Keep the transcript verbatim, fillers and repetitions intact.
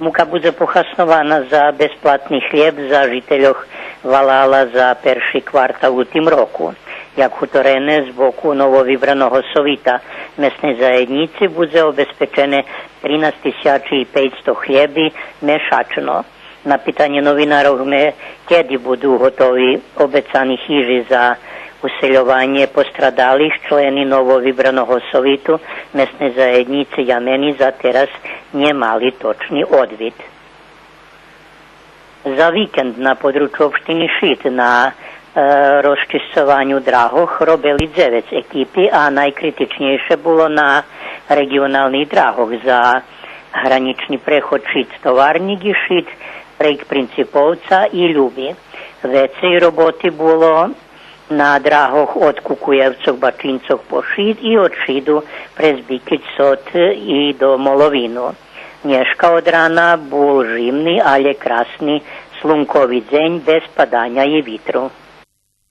Мука будзе похаснована за безплатни хлєб за жительох валала за перши квартал у тим року. Як гуторене з боку нововибраного совита месней заєднїци, будзе обезпечене тринац тисячи и пейцсто хлєби мешачно. На питанє новинарох ме кеди буду готови обецани хижи за усельованє пострадалих, члени нововибраного совиту месней заєднїци Ямени за тераз нє мали точни одвит. За викенд на подручу општини Шид на, е, розчисцованю драгох робели дзевец екипи, а найкритичнєйше було на реґионалних драгох за гранїчни преход Шид Товарнїк и Шид прейґ Принциповца и Люби. Вецей роботи було на драгох од Кукуєвцох, Бачинцох по Шид и од Шиду през Бикич, Сот и до Моловину. Нєшка од рана бул жимни, алє красни слункови дзень без паданя и витру.